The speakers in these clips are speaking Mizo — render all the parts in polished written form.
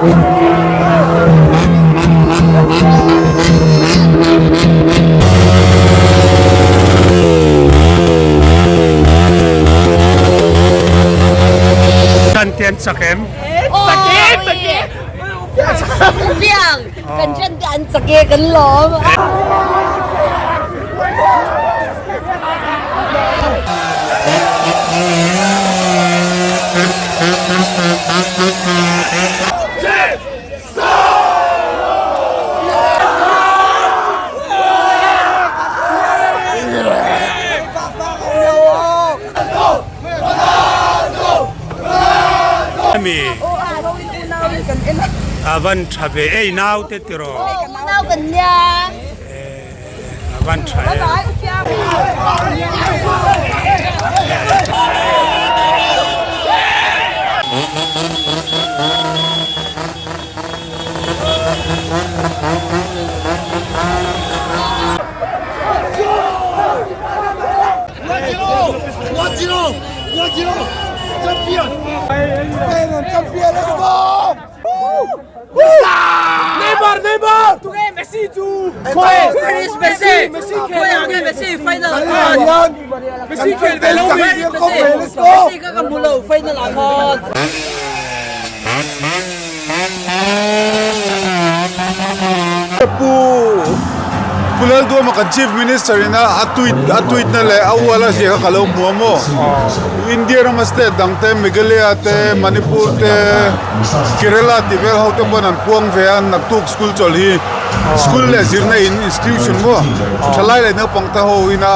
Kan te an chak em? Chak e, chak e. Piang, kan ṭan te an chak e, kan lawm. Mi a van tha ve ei naute tiraw Unau kan nia. A van tha em. Neymar Neymar Tunge Messi chu Messi Messi Messi final Messi khel ve lo mi Messi ka ka hmu lo final ah khan. Pu Pu Lalduama kan Chief Minister ina a tweet a tweet na leh a ual a zia kha ka lo hmu a maw India rama state dang te Meghalaya te Manipur te Kerala tih vel ho te pawn an puang ve a naktuk school chawlh hi school leh zirna in institution maw thalai leh naupang te ho ina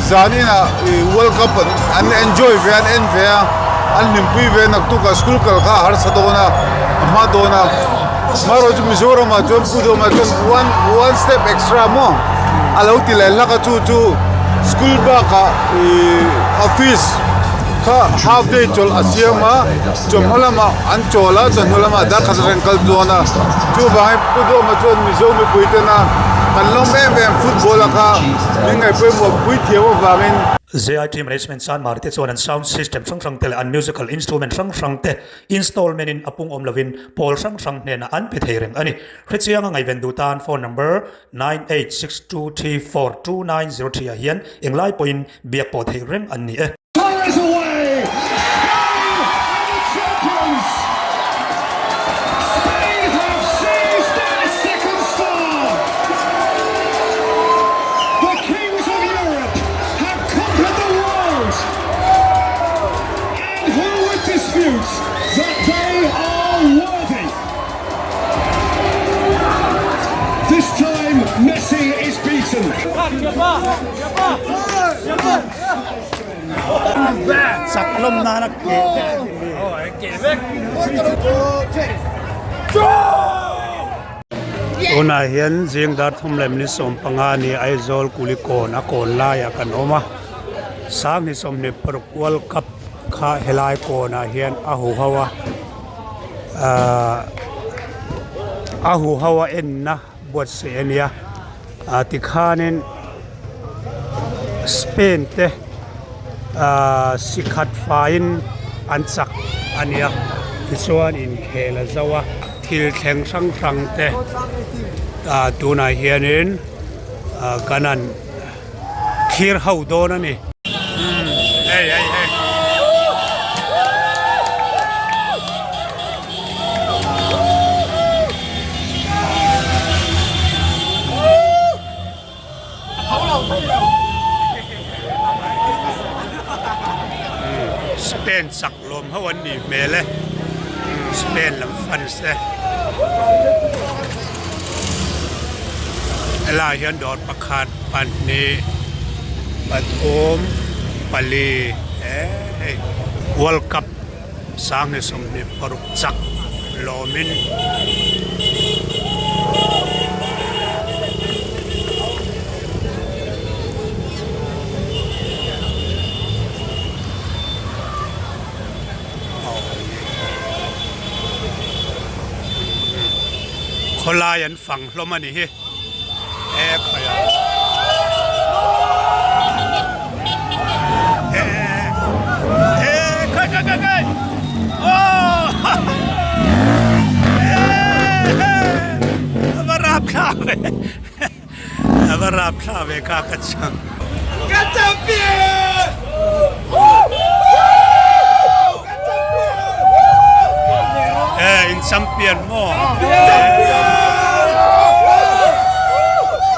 zan inah ih world cup an enjoy ve a an en ve a an hlimpui ve a naktuk ah school kal kha a harsa dawn a a hma dawn a marawh chu Mizoram ah chuan Pu Dawma chuan one one step extra maw a lo ti leh hlak a chu chu school bakah ih office kha half day chawlh a siam a. Chawhma lamah an chawl a, chawhnu lamah darkhat atangin kal dawn a. Chuvangin Pu Duhawma chuan Mizo mipui tena kan lawm em em football a kha min ngaihpawimawh pui thiam avangin. JIT Management Sanmar te chuan an sound system hrang hrang te leh an musical instrument hrang hrang te installment in a pung awm lovin pawl hrang hrang hnenah an pe thei reng a ni. Hrechianga ngaihven duh tan phone number 9862342903 ah hian englai pawhin biak pawh theih reng an ni e. Torres away! Spain are the champions! Spain have seized their second star! The kings of Europe have conquered the world! And who would dispute that they are worthy? This time Messi is beaten. Chak lawm nana keh vek Tunah hian zing dar thum leh minute 15 ni Aizawl Kulikawn a kawn laiah kan awm a, Sanghni 26 World Cup kha helai kawnah hian a huho a, ahh a huho a enna buatsaih a nia ah tikhanin Spain te ahh sikhat faiin an chak a nia tichuan inkhel a zo a thil thleng hrang hrang te ah tunah hianin ah kan han thlir ho dawn a ni. Hei hei hei. Spain chak lawm ho an nih hmel e Spain lam fans te helaiah hian dawr pakhat pahnih pathum pali hei world cup Sanghni 26 chak lawmin khawlai an fang hlawm a ni hi. rapthla ve kha ka chang. Ka champion! Eh, in champion maw?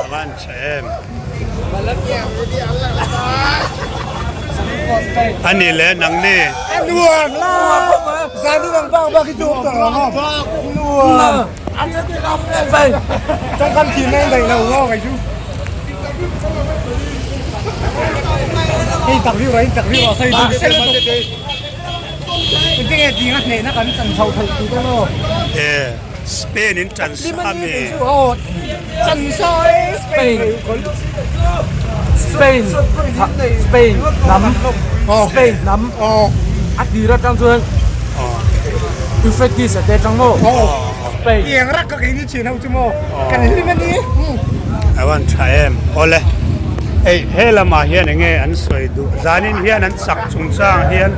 Avan tha em. Ani le nang ni. Nuam la. Zanu bang bang bang ki tu ta nuam. Trong căn chín anh đầy đầu lo cái chú. Hei tak riu rai tak riu a sai tu. Cái nghe gì ngắt này nó cắn chẳng sầu thật chú lo. Eh, Spain in tan sa mi. Chân soi Spain. Spain Spain lam Spain lam a tir atang chuan Euphrates a te atang maw Spain Tiang rak ka keini chin ho chu maw kan hlim ani. A van tha em awle hei he lamah hian enge an sawi duh zanin hian an chak chungchang hian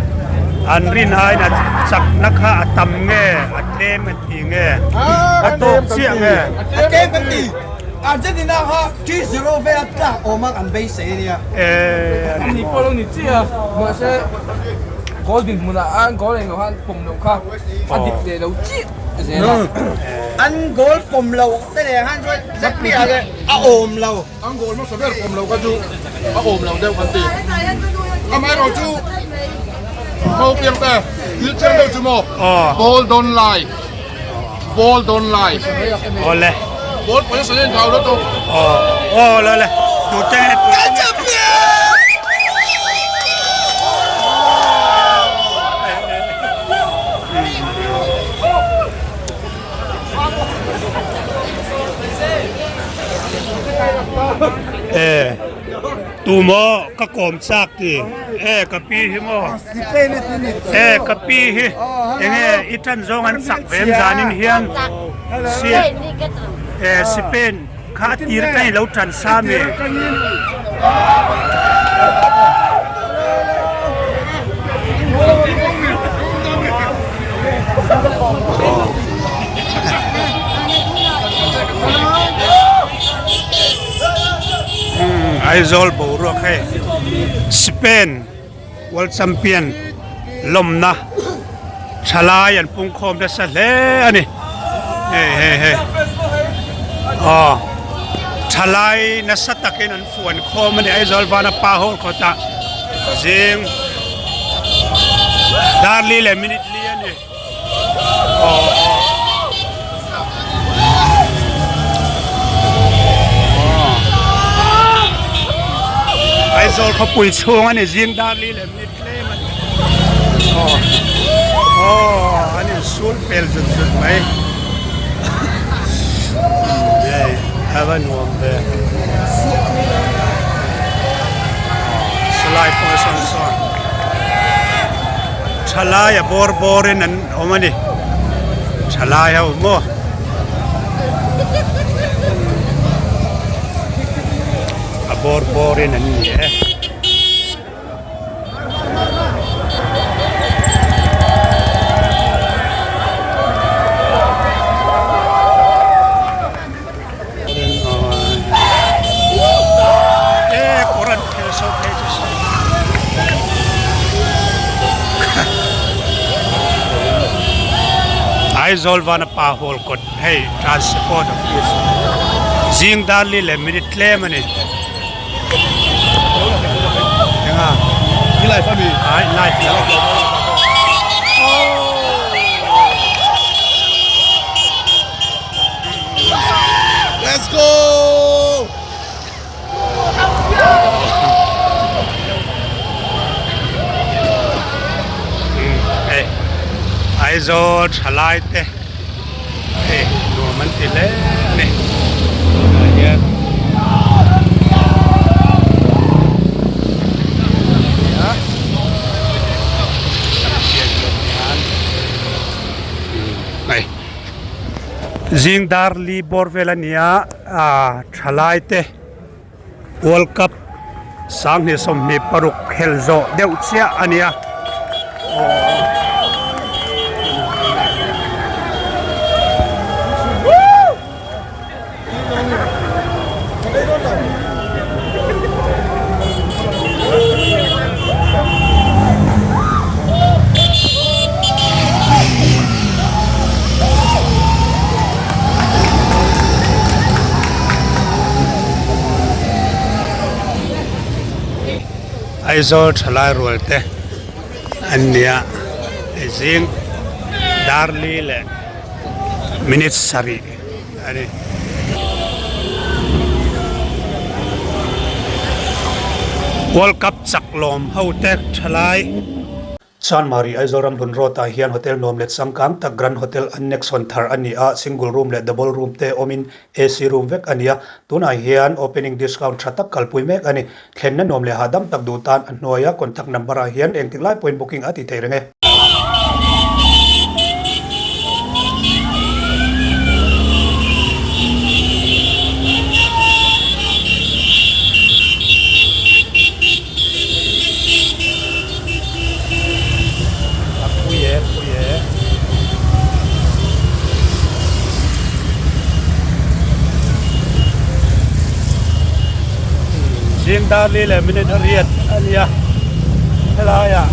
an rin aiin a chakna kha a tam nge a tlem a ti nge a tawk chiah nge. A tlem kan ti. Argentina kha 3-0 vel a tlak awm a kan beisei a nia. Eh Ni pawh lo ni chiah a mahse goal dinhmunah an goal englo khan pawm loh kha a dik leh lo chiah zel a. An goal pawm loh te leh khan chuan zet piah leh a awm lo. An goal hmasa ber pawm loh kha chu a awm lo deuh kan ti. Amaherawh chu Naupang te thil chiang deuh chu maw ball don't lie. Ball don't lie. Awle. Ball possession in thau lutuk. Aw awle awle. Tute tute. E tumaw ka kawm chak ti e ka pi hi maw e ka pi hi enge i tan zawng an chak ve em zanin hian e Spain kha a tir atangin lo tan sa mi. Aizawl boruak hei Spain World Champion lawmna thalai an pungkhawm nasa hle a ni hei hei hei aw thalai nasa takin an fuan khawm a ni Aizawl vana pa hall khawtah zing darli leh minute li a ni. Aizawl khawpui chhung a ni zing dar li leh minute tlem a ni aw aw an insul pel zut zut mai hei a va nuam ve silai pawh sawn sawn. Thalai a bawr bawr in an awm a ni thalai ho maw a bawr bawr in an ni e. Aizawl Vanapa Hall kawt hei Transport Office zing dar li leh minute tlem a ni enga live a mi ai live lo Let's go! Hei Aizawl thalai te hei nuam an ti hle a ni tah hian hei. Zing dar li bawr vel a ni a ah thalai te world cup 2026 khelh zawh deuh chiah a ni a aww. Aizawl thalai rual te an nia hei zing dar li leh minute sarih a ni. World Cup chak lawm ho te thalai. Chanmari Aizawl Ramhlun Road ah hian hotel nuam leh changkang tak Grand Hotel Annex hawn thar a ni a, single room leh double room te awmin AC room vek a ni a, tunah hian opening discount tha tak kalpui mek a ni. Thlenna nuam leh hahdam tak duh tan a hnuaia contact number ah hian engtik lai pawhin booking a ti thei reng e. A pui e pui e. Zing dar li leh minute a riat a nia helai ah.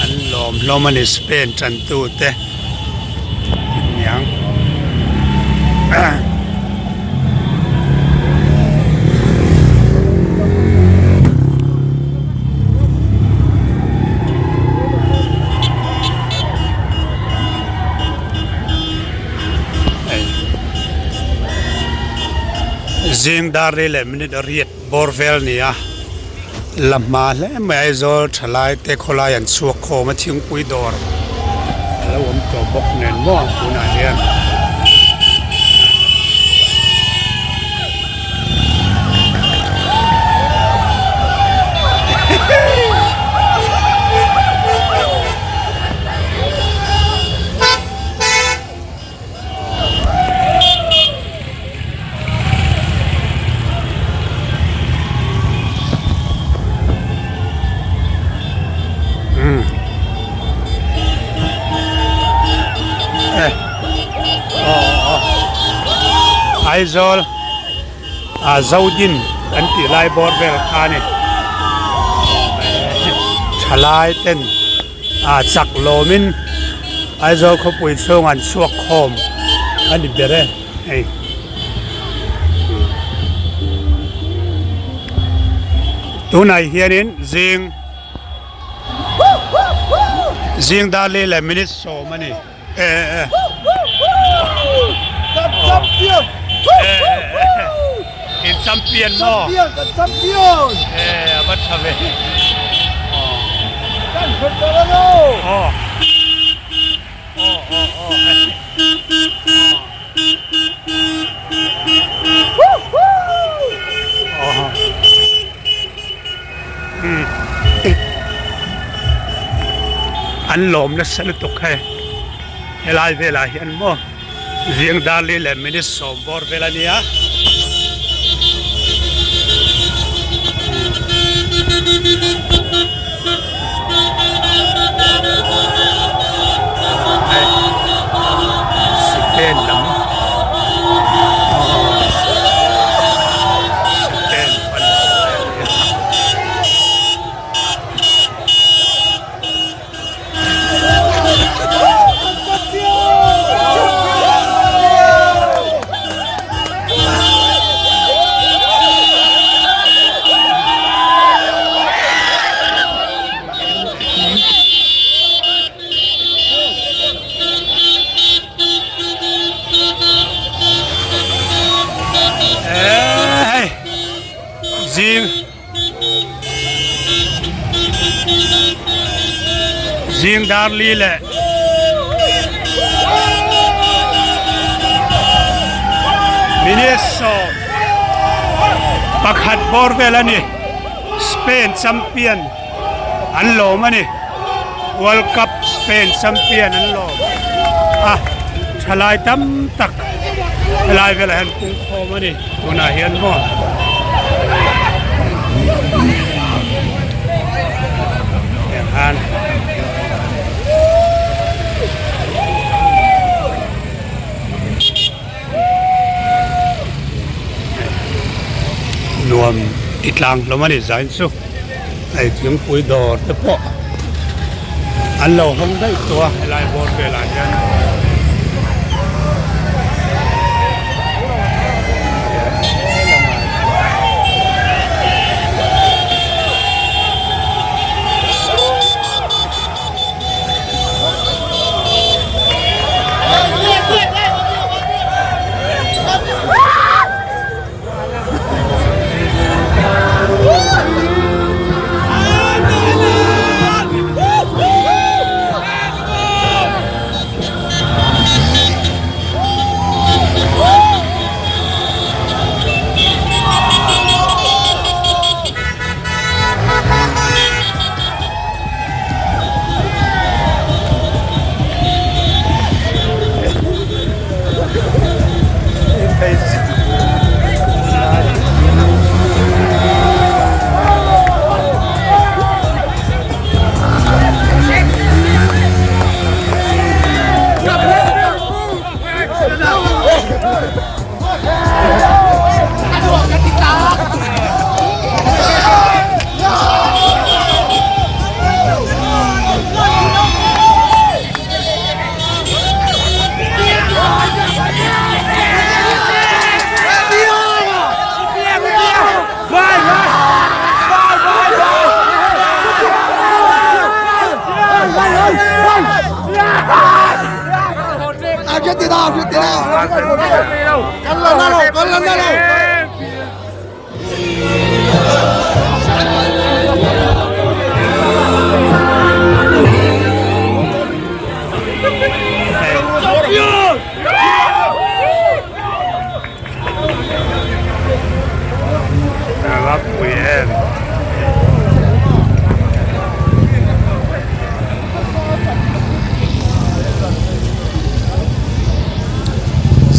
An lawm hlawm a ni Spain tan tute aniang. Zing dar li leh minute a riat bawr vel a ni a la hma hle mai Aizawl thalai te khawlai an chhuak khawm a thingpui dawr a lo awm tawh bawk nen maw tunah hian. Aizawl ah Zodin an tih lai bawr vel kha a ni thalai ten ah chak lawmin Aizawl khawpui chhung an chhuak khawm a ni ber e hei. Tunah hianin zing zing dar li leh minute sawm a ni e e in champion maw e a va tha ve aw aw aw aw An lawm nasa lutuk hei helai velah hian maw zing dar li leh minute sawm bawr vel a nia. Spain lam Spain Zing dar li leh minute sawm pakhat bawr vel a ni Spain champion an lawm a ni World Cup Spain champion an lawm a. Thalai tam tak helai velah hian pung khawm a ni tunah hian maw tiang khan nuam ti tlang hlawm a ni zain chu hei thingpui dawr te pawh an lo hawng daih tawh a helai bawr velah hian.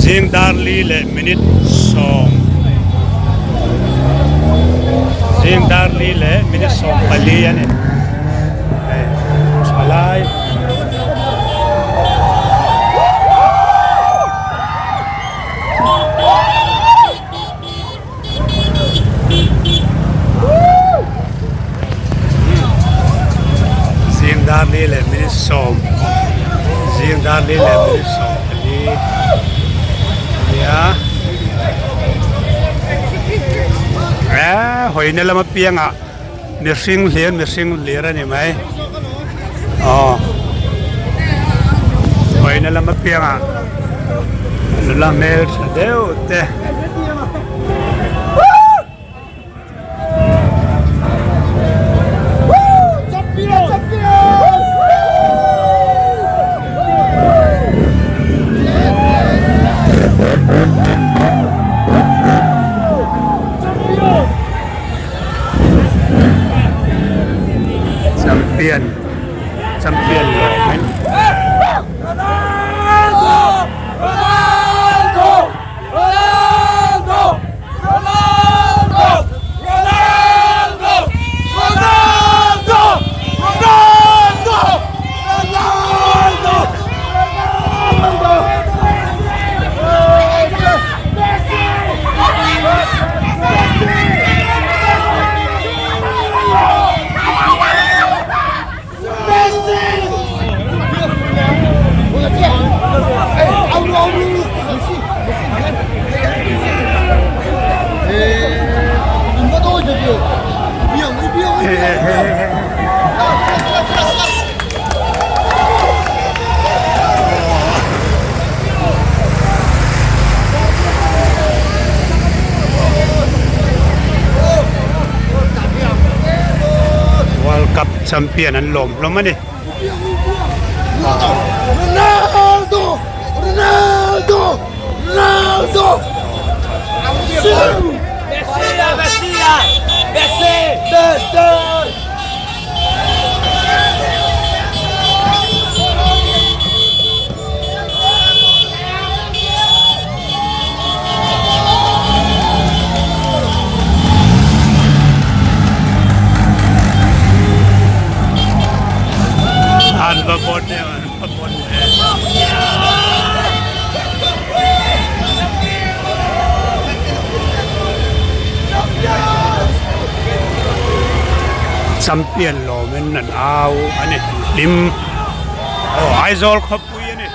Zing dar li leh minute sawm zing dar li leh minute 14 a ni hei thalai Zing dar li leh minute sawm zing dar li leh minute 14 ania eh hawina lama piangah mihring hlir mihring hlir a ni mai aw hawina lama piangah nula hmel tha deuh te. Champion champion lawm in World Cup champion an lawm hlawm a ni. Ronaldo! Ronaldo! Ronaldo! Messi! Messi! Champion lawmin an au a ni hlim aw Aizawl khawpui a ni.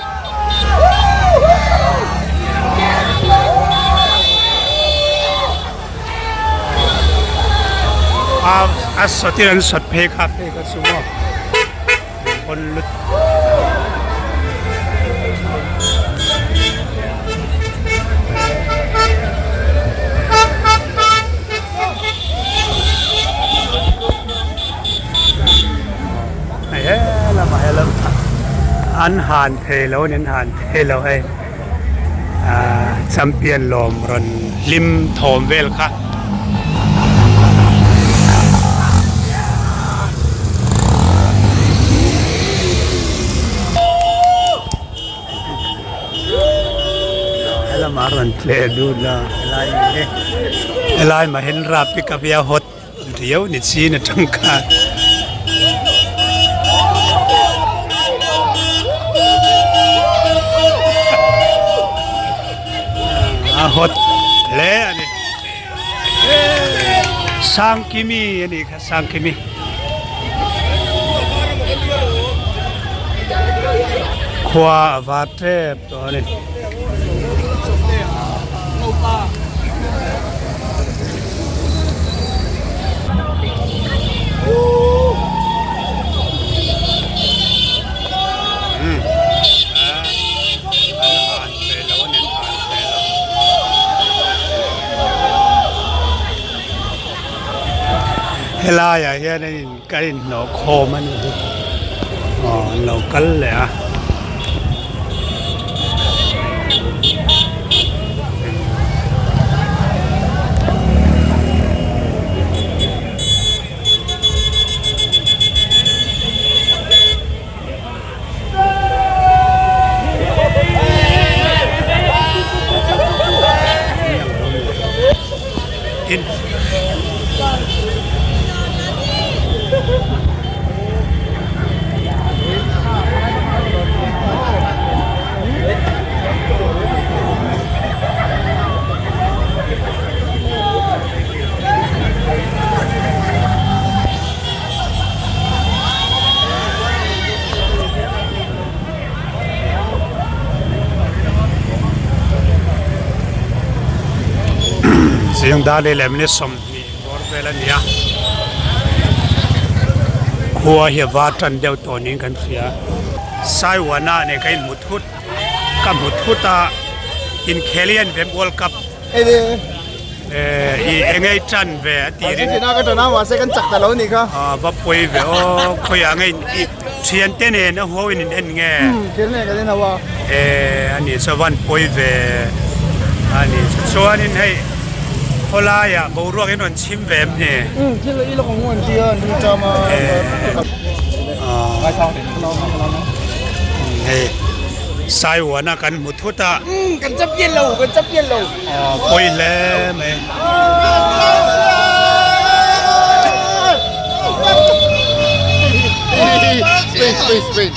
A a sawtin an sawt phei kha phei kha chu maw hawn lut. He lamah he lamah an han thei lo a ni an han thei lo hei ahh champion lawm rawn hlim thawm vel kha. Helamah rawn tleh dut a helai hi helai Mahindra pickup hi a hot riau ni chin atang khan. A hot hle a ni Sangkimi a nih kha Sangkimi. Khua a var tep tawh a ni. Helaiah hian a in ka inhnawh khawm a ni hi aw an lo kal leh a. Zing dar leh leh minute 20 bawr vel a ni a khua hi a var tan deuh tawh niin kan hria Saiwana nen ka inhmu thut ka hmu thut a inkhel hi a ni ve World Cup. Eh, i engei tan ve a tirin. Argentina ka tan a mahse kan chak ta lo nih kha. Ah, va pawi ve aw, khawiah nge i thiante nen a huau in in en nge? Thian nen kan en ho a. Eh, ani chu van pawi ve ani chu chuanin hei khawlaiah boruak in rawn chhim ve em ni? Thil i lawk ang u an ti a, an ri ṭam a. Eh, hei Saiwana kan hmu thut a. Kan champion lo, kan champion lo. Aw pawi hle mai. Spain, Spain, Spain.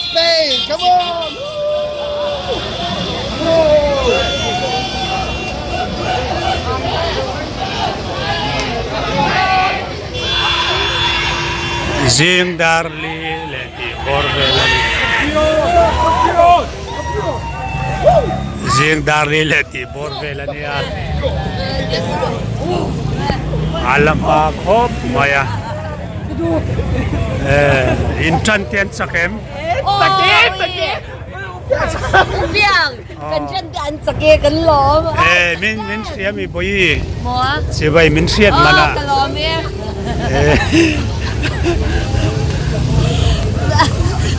Spain, come on! Zing dar li leh tih bawr vel a ni. Zing dar li leh tih bawr vel a nia. A la hma khawp mai a. In tan te an chak em? Kan ṭhen te an chak e kan lawm. Eh min min hria mi bawi. Maw? Chibai min hriat man a. Aw ka lawm e.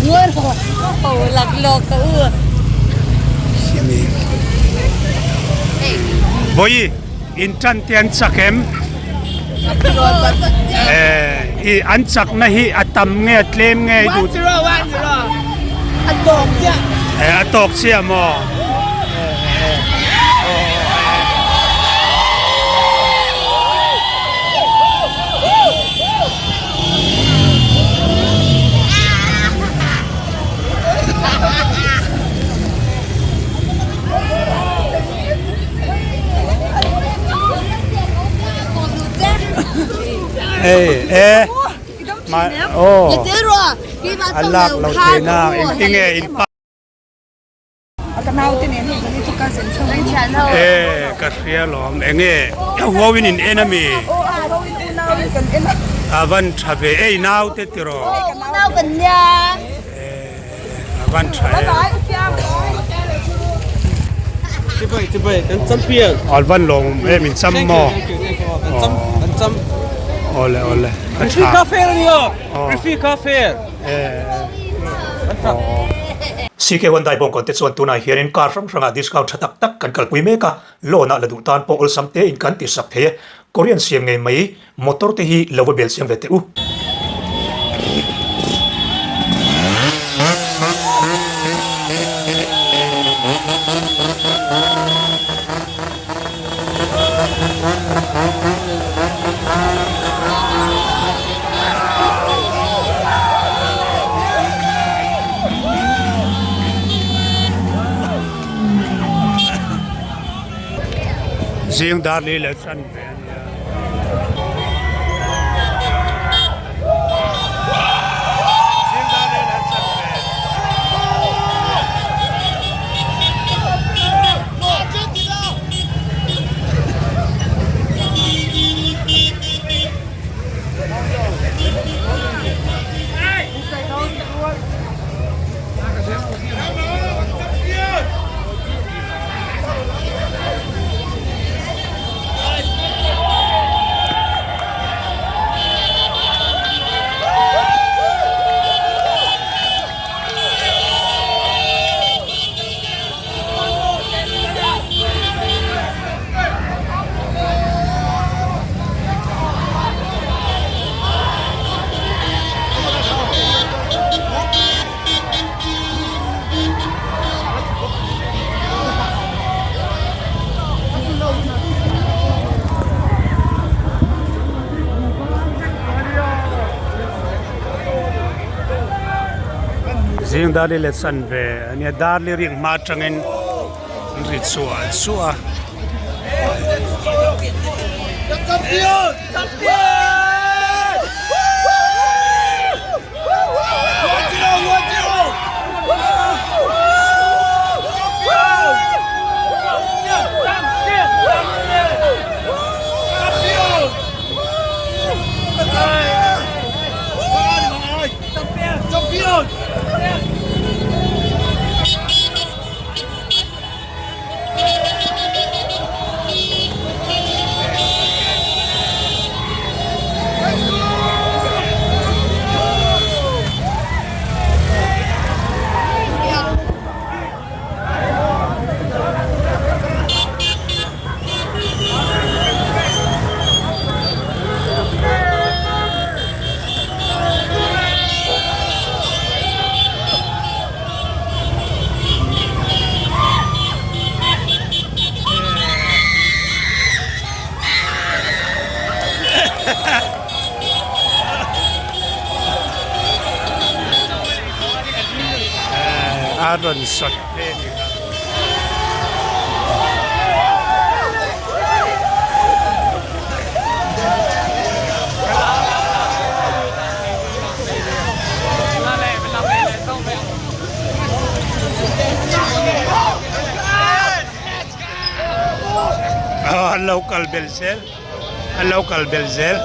Ngawi rawh ho lak lawk ka u. Bawi in ṭan te an chak em? Eh i an chak na hi a tam nge a tlem nge i duh? 1-0 1-0 A tawk chiah. Eh a tawk chiah maw? Ei e ma aw a lak lo theihna engtinge in pa E ka hria lawm enge a huau in in en ami a van tha ve ei naute tiraw A van tha em. Chibai chibai kan champion. Al van lawm em in cham maw. Kan cham kan cham. Ole ole. Referee kha fair ani o. Referee kha fair. CK Hyundai bawngkawn te chuan tunah hianin car hrang hrangah discount tha tak tak kan kalpui mek a, loan ah la duh tan pawh awlsam te in kan tisak thei e. Korean siam ngei mai Motor te hi lo va bel siam ve teh u. Zing dar li leh chan ve a nia. Zing darli leh chan ve a nia darli rik hma atangin an ri chhuah chhuah a. A rawn sawt hle a ni kha. An lo kal bel zel an lo kal bel zel.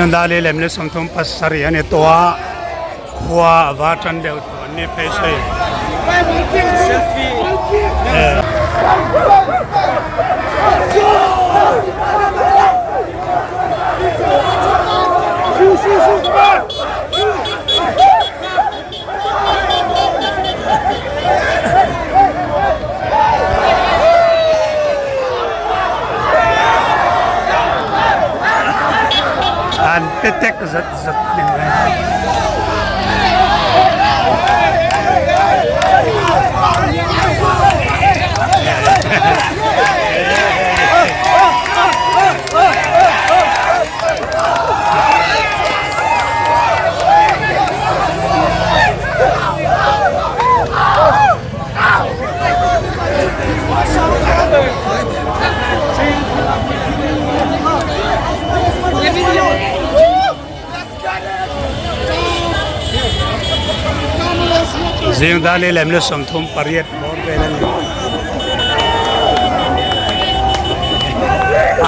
Zingdali lem ni 37 a ni tawh a, khua a va tan deuh tawh an ni phei sawi. An pe tek zat zat a ni mai. Zingdali lem ni 38 bawr vel a ni.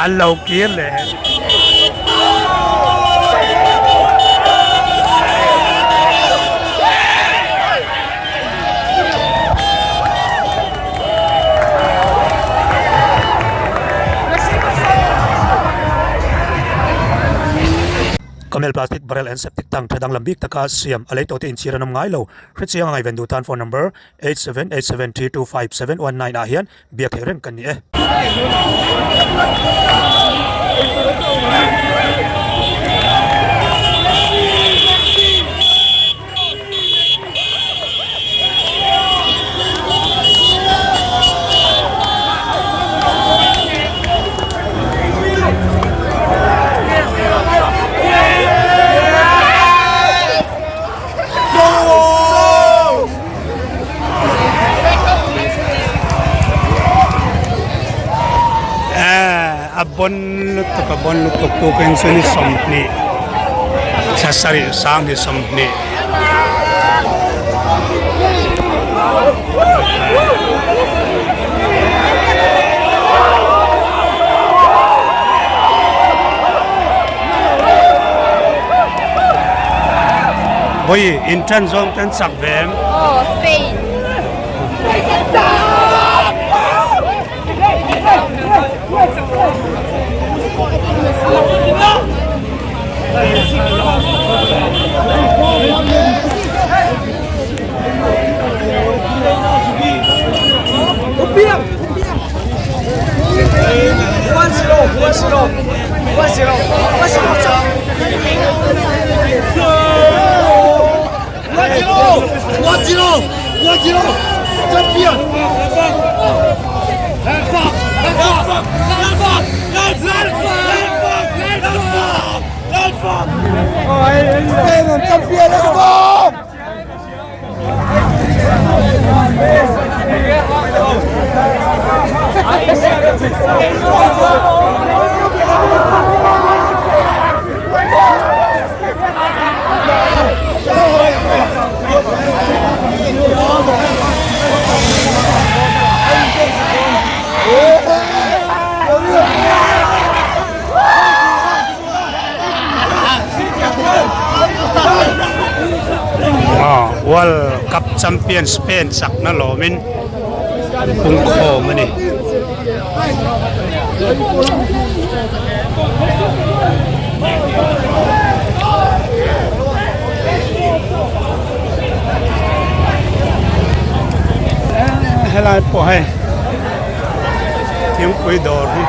An lo kir leh. Camel plastic barrel and septic tank tha danglam bik taka siam a lei tawh te inchhir an awm ngai lo. Hrechiang a ngaihven duh tan phone number 8787325719 ah hian biak theih reng kan ni e. A bon lutuk a bon lutuk tukin chu ni 20 thla sarih sang ni 20. Vawi in tan zawng te an chak ve em? Aw, Spain. World Cup Champion Spain chakna lawmin an pungkhawm a ni. Helai pawh hei thingpui dawr hi.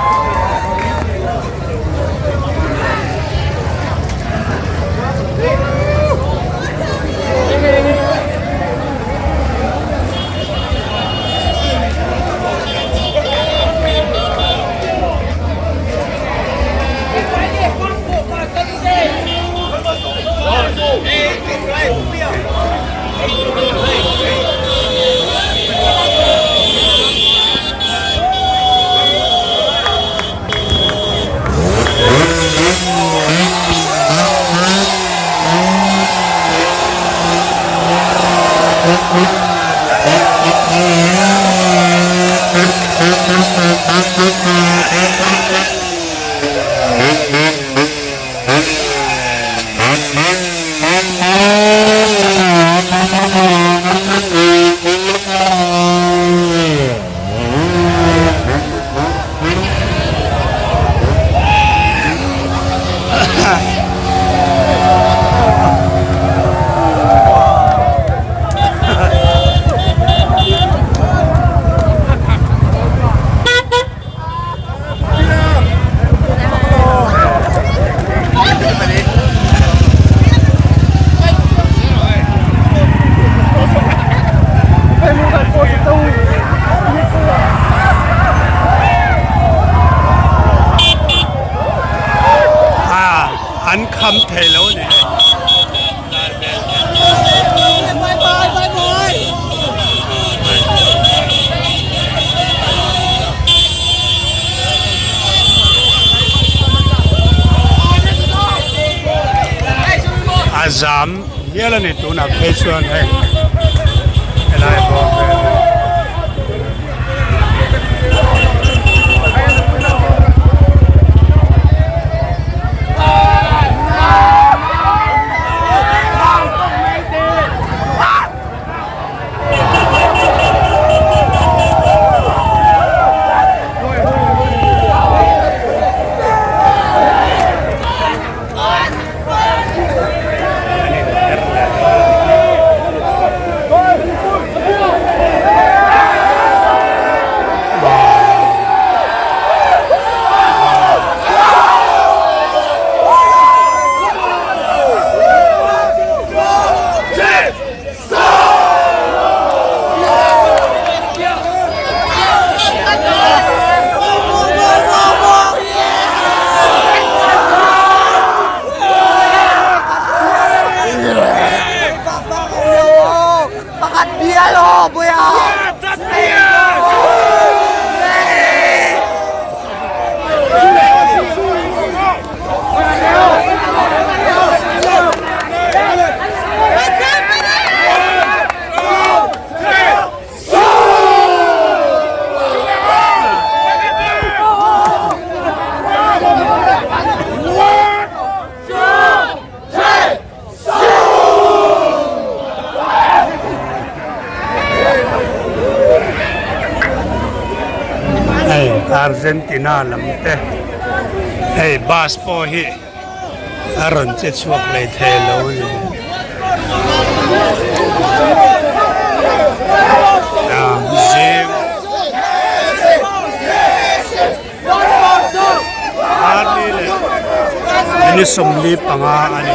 A zam hial a ni tunah phei chuan hei helai bawr vel hi. Hei Argentina lam te hei bus pawh hi a rawn che chhuak leh thei lo a ni zing Arni leh minute 45 a ni.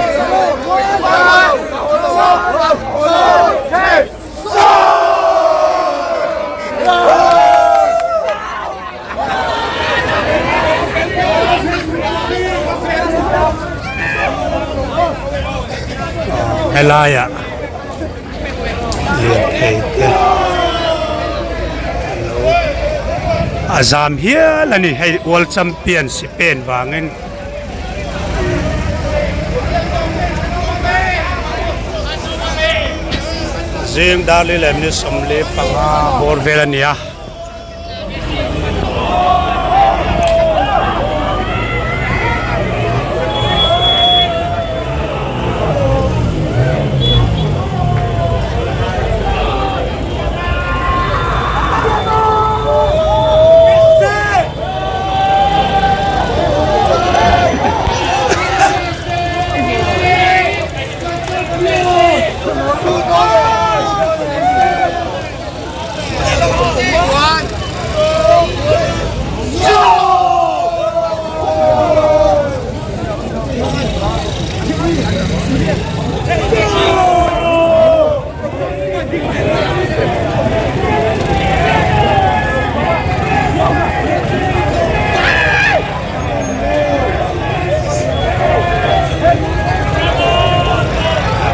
Helaiah lirthei te alo a zam hial a ni hei world champion Spain vangin. Zing dar li leh minute 45 bawr vel a ni a.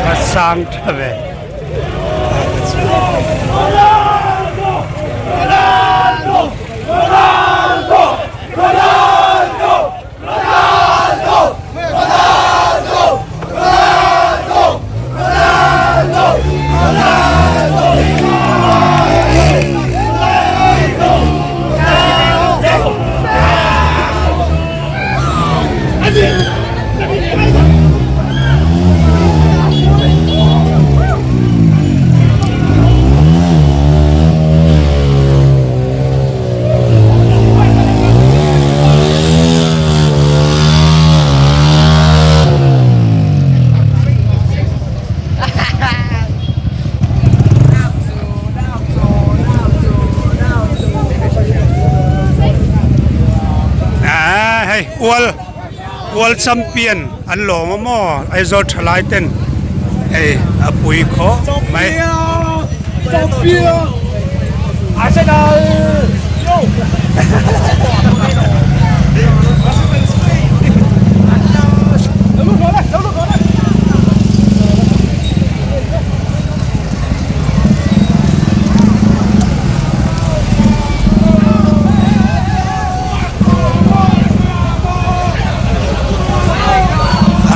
A sang tha ve. Hei world world champion an lawm a maw Aizawl thalai ten hei a pui khawp mai.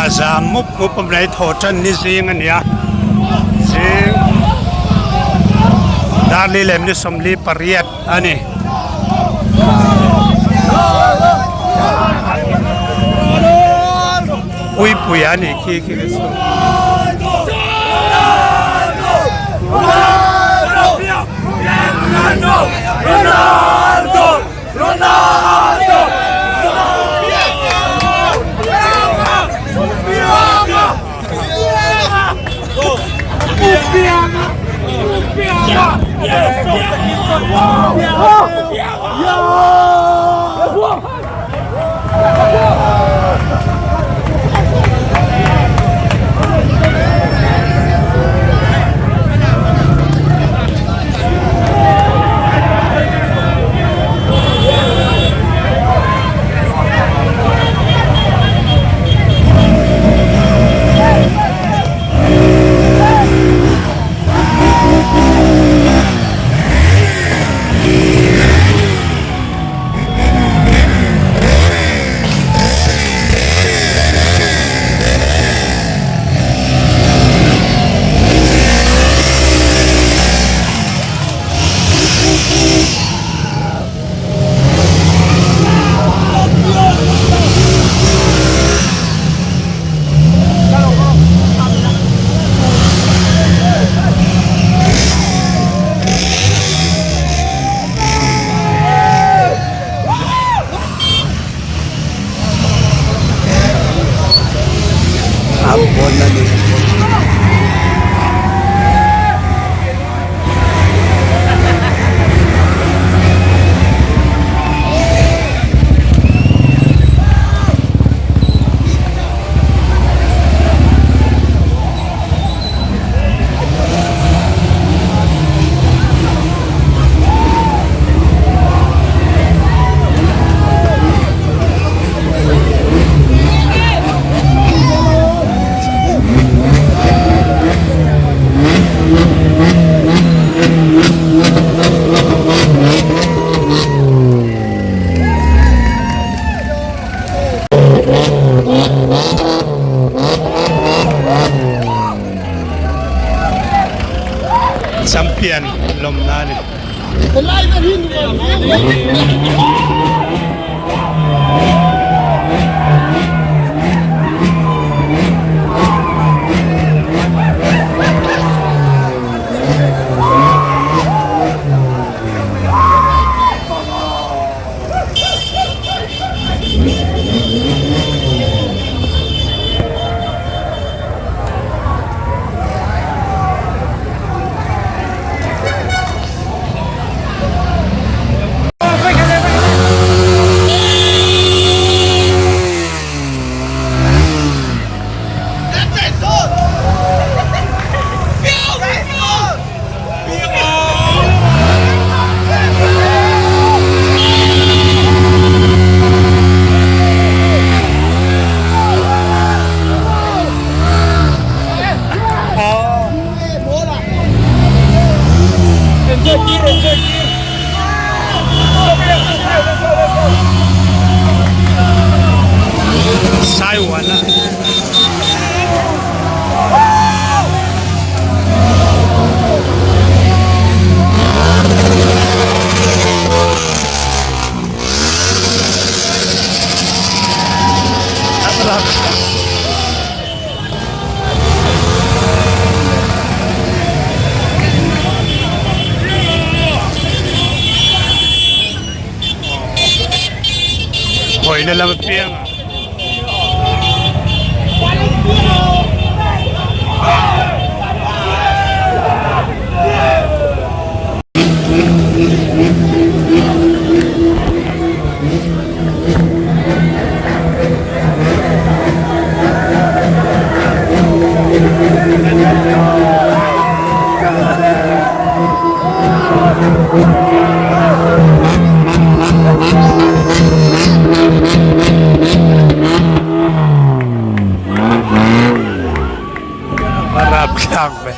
A zam mup. Group of lei thawh tan ni zing a ni a zing darli leh ni 48 a ni. Puipui a nih khi khi chu. Champion lawmna a ni. Saiwana. Hawina lam apiang ah. Rapthlak ve.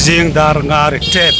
Zing dar nga ri tep.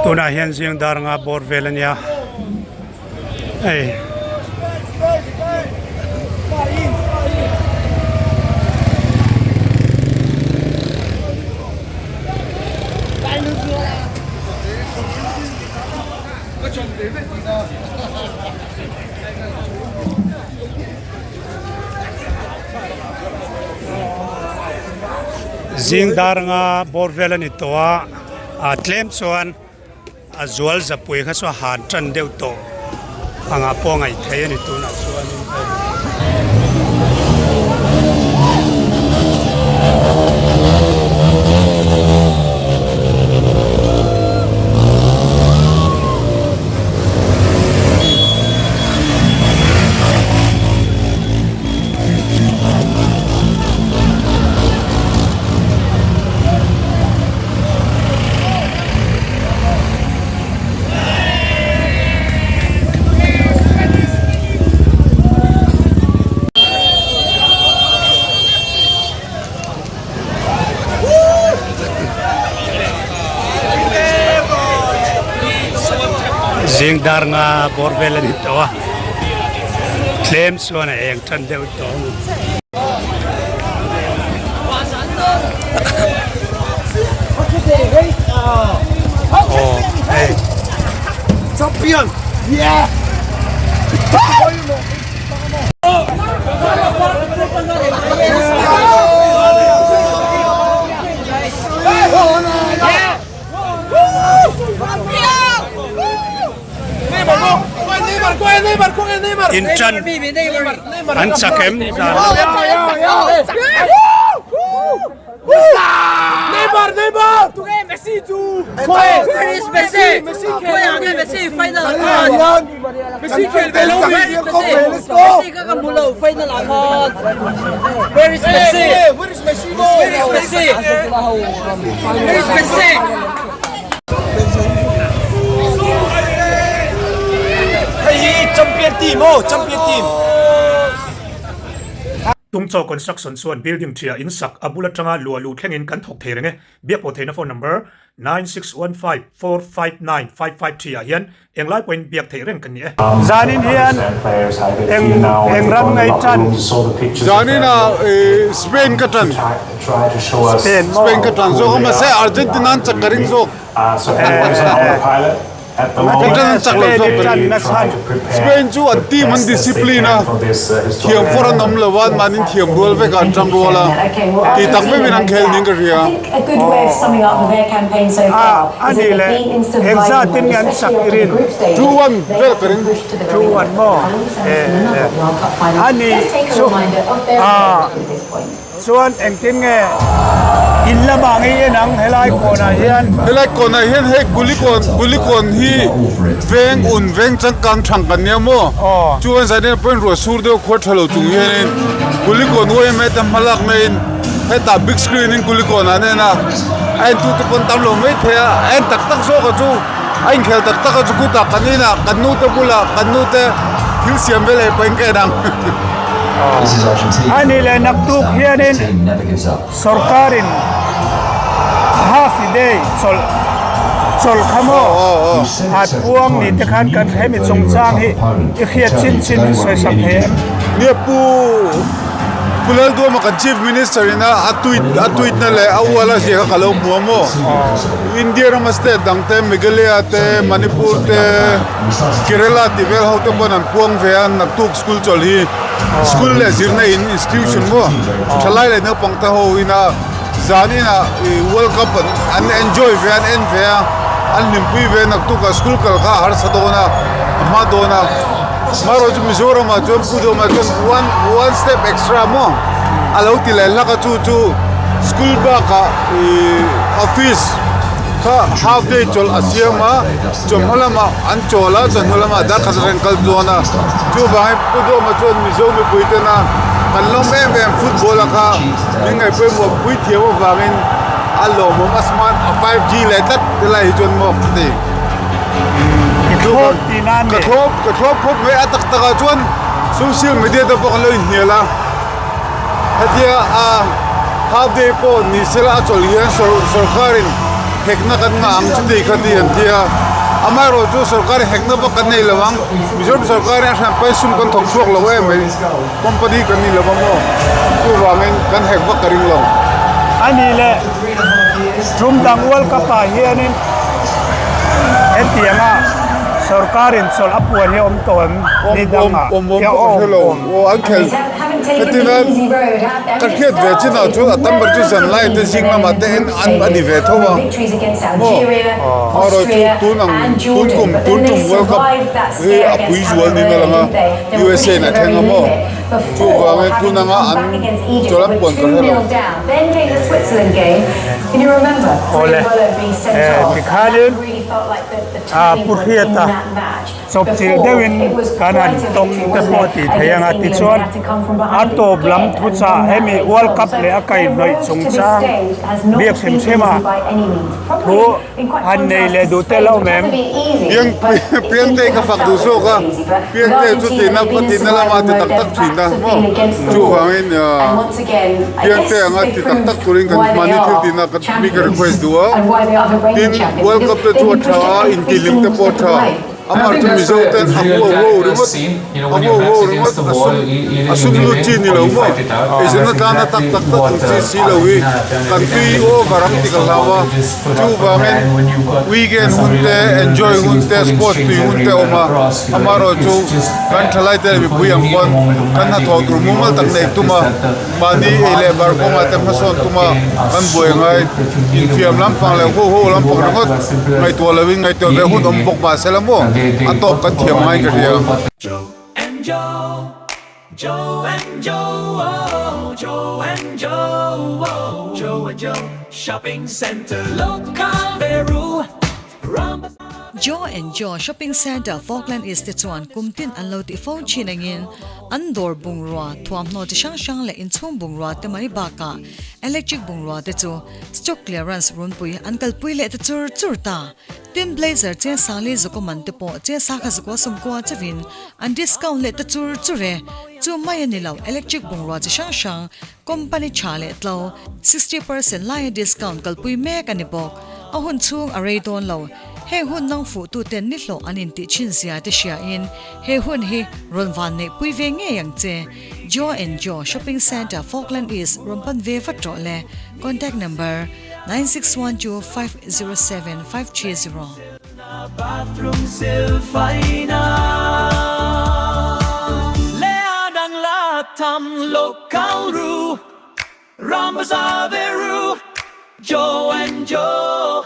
Tunah hian zing dar nga bawr vel a nia hei. Zing dar anga bawr vel a ni tawh a ah tlem chuan a zual zapui kha chu a han tan deuh tawh angah pawh a ngaih theih a ni tunah chuanin hei. Zing dar nga bawr vel a ni tawh a tlem chuan a eng tan deuh tawh a ni. Aw hei. Champion! Yeah! In tan an chak em zan. Neymar Neymar tunge Messi chu Messi Messi final Messi khel ve lo mi Messi ka kan hmu lo final ah khan Where is Messi Where is Messi Where is Messi Where is Messi Hei hi champion team aw champion team. Tungchaw Construction chuan building ṭhiah in sak a bul aṭanga luah luh thlengin kan thawk thei reng e. Biak pawh theihna phone number 9615459553 ah hian englai pawhin biak theih reng kan ni e. Zanin hian eng eng ram ngei tan? Zanin ah Spain ka tan. Spain maw? Spain ka tan zawk a mahse Argentina an chak ka ring zawk. Spain chu an team an discipline a, thiam fawr an awm lo a, anmahni thiam rual vek a an tang rual a, tih tak meuhin an khel niin ka hria. A nih leh engzatin nge an sak i rin? 2-1 vel ka ring. 2-1 maw? A nih chu a. Chuan engtin nge in lamah ngei en ang helai kawnah hian? Helai kawnah hian hei Kulikawn Kulikawn hi veng un veng changkang thang kan nia maw? Chuan zanin pawhin ruah sur deuh khuar tha lo chung hianin Kulikawn yma te hma lak naiin hetah big screen in Kulikawn ah an en a, a en tute pawn tam lo mai thei a, a en tak tak zawk a chu a inkhel tak tak a chu kutah kan inah kan nute bulah kan nute thil siam vel ei pahin ka en ang. A nih leh naktuk hianin sorkarin half a day chawlh. Chawlh kha maw? A puang ni te khan kan hemi chungchang hi i hriat chin chin in sawisak thei em? Nia Pu Pu Lalduama kan Chief Minister ina a tweet a tweet na leh a ual a zia kha ka lo hmu a maw? India rama state dang te Meghalaya te Manipur te Kerala tih vel ho te pawn an puang ve a naktuk school chawlh hi school leh zirna in institution maw thalai leh naupang te ho ina Zan inah World Cup an enjoy ve a, an en ve a, an hlimpui ve a, naktukah school kal kha a harsa dawn a, a hma dawn a. Marawh chu Mizoramah chuan Pu Duhawmah chuan one one step extra maw a lo ti leh hlak a, chu chu school bakah ih office kha half day chawlh a siam a, chawhma lamah an chawl a, chawhnu lamah darkhat atangin kal dawn a, chuvangin Pu Duhawmah chuan Mizo mipui tena kan lawm em em football a kha. Min ngaih pawimawh pui thiam avangin a lawmawm a smart a 5G leh tlat ti lai hi chuan maw ka ti. I thlawp tihna a ni. Ka thlawp ka thlawp khawp mai a tak takah chuan social media te pawh kan lo inhnial a, hetia a half day pawh ni sela a chawlh hian sawrkarin hekna kan ngah ang chuti kha ti an ti a, amaherawhchu sawrkarin hekna vak kan nei lo ang, Mizoram sawrkarin a hranpai sum kan thawk chhuak lo em mai. Company kan ni lo va maw? Chuvangin kan hek vak ka ring lo. A nih leh tum dang World Cup ah hianin hetianga sorkarin chawlh a puan hi a awm tawh em? Ni dangah Awm awm hi a pawh ka awm hre lo. awm. Aw an khelh hetina ka hriat ve chinah chuan a tam ber chu zan lai te zing lamah te en an a ni ve tho a maw? Amaherawhchu tun ang tun kum tun tum World Cup hi a pui zual niin a lang a. USA in a thleng a maw? Chuvangin tun anga an chawl an puan ka hre lo. Awle, tikhanin Pu Hriata chawpchilh deuhin kan han tawng te pawh tih thei anga tichuan a tawp lam thuchah hemi World Cup leh a kaihhnawih chungchang biak hrim hrim a thu Han nei leh duh tel awm em? Piang Piangte ka fak duh zawk a, Piangte chu tina ka tina lama ti tak tak thin a maw? Chuvangin Piangte anga ti tak tak turin kan mahni thil tihna ka mi ka request duh a, tin World Cup te chu a tha a, intihlim te pawh a tha. Amah chu Mizo ten a huau huau ringawt, a huau huau ringawt, a sum a sum lut chi ni lo maw? Eizawnna tlana tak tak tak ang chi si lo hi kan tui over ang ti ka hlau a, chuvangin weekend hun te, enjoy hun te, sports tui hun te a awm a, amaherawhchu kan thalai te leh mipui ang pawn kan hnathawh tur mumal tak neih tum a. Mahni ei leh bar kawngah te hmasawn tuma kan buai ngai. Infiam lampang leh ho ho lampang ringawt ngaihtuah lovin ngaihtuah ve hun awm bawk mahse la maw a tawp kan thiam ngaiin ka hria. Joe and Joe Shopping Centre Falkland East te chuan kum tin an lo tih fo thin angin an dawr bungrua thuamhnaw chi hrang hrang leh inchhung bungrua te mai bakah electric bungrua te chu stock clearance runpui an kalpui leh ta chur chur ta. Tin blazer che sangli zukaw man te pawh che sangha zukaw sawmkua chauhin an discount leh ta chur chur e. Chu mai a ni lo electric bungrua chi hrang hrang company tha leh tlo 60% laia discount kalpui mek a ni bawk. A hun chhung a rei dawn lo. Heng hun nang fuhtuten ni hlawh an intih thin zia te hriain he hun hi rawn van neihpui ve ngei ang che. Joe and Joe Shopping Centre Falkland East rawn pan ve vat rawh le. Contact number, 9612 507 530. Joe and Joe.